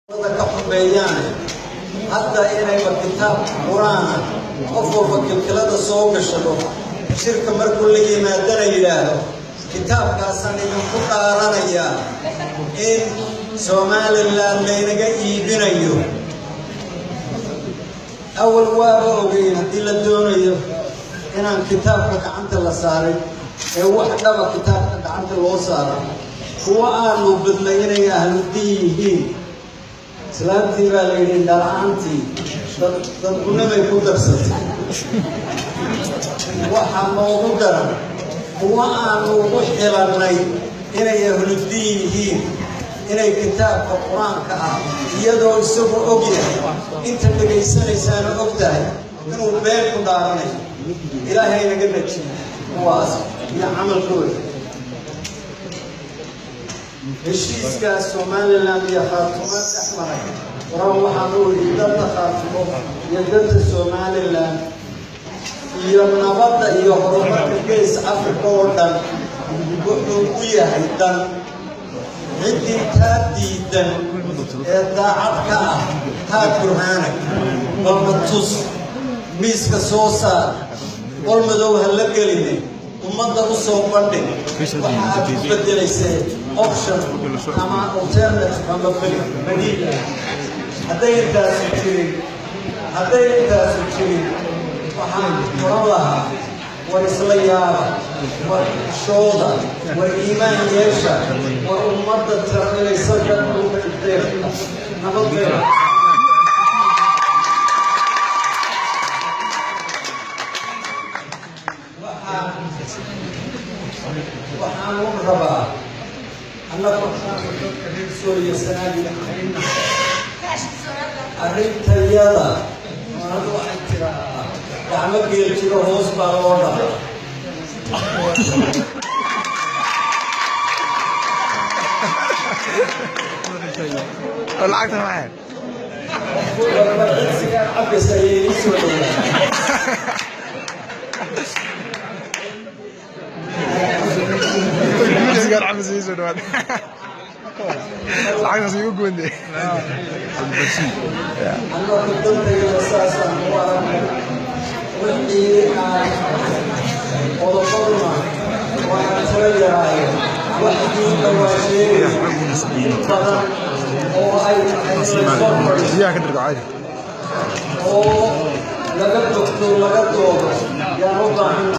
Ka xumeeyaan hadda inayba kitaab qur-aana qof walba kilkilada soo gashado, shirka markuu la yimaadana yidhaahdo, "Kitaabkaasaan idinku dhaaranayaa in Somaliland laynaga iibinayo." Awal waaba ogeyn haddii la doonayo inaan kitaabka gacanta la saarin ee wax dhaba kitaabka gacanta loo saaro, kuwa aanu badnay inay ahludiin yihiin. Islaantii baa la yidhi dhala-aantii dadcunamay ku darsatay. Waxaa noogu daran kuwa aanu ugu xilannay inay ahludiin yihiin inay kitaabka qur-aanka ah, iyadoo isagu og yahay, inta dhegaysanaysaana og tahay inuu been ku dhaaranayo. Ilaahay naga najiyo kuwaas iyo camalkooda. Heshiiskaas Somaliland iyo Khaatumo dhex maray qoran, waxaan u idhi danta Khaatumo iyo danta Somaliland iyo nabadda iyo horumarka Gees Africa oo dhan wuxuu u yahay dan. Ciddii taa diidan ee daacad ka ah, taa burhaanag balma tus, miiska soo saar, qol madow ha la geline, ummadda u soo bandhig waxa aad ku bedelaysee option ama alternative ama badiil. Hadday intaasu jirin, waxaan oran lahaa, war isla yaaba, war xishooda, war iimaan yeesha, war ummadda tira inay salka dhulka dhigtay nabad bay. Waxaan u rabaa annagu dadka reer Sooliya Sanaag iyo arrintayada adu waxay tiraa, gacmo geel jiro hoos baa loo dhaqaa. Lacagta maxay? Warmarcid cabis ayay ii soo dhowaa. Sigaar cabis ii soo dhawaad. Lacagtaas igu goonde. Annagu dantayada saasaan u aragnay. Wixii aan qodobaduna waxaan tiro yaraaye, wax diinta waa sheegaya in badan oo ay tahay in laysoo fadhiisto Biyaha ka dirgo caadi. oo laga dogto, laga doodo yaan u baahan.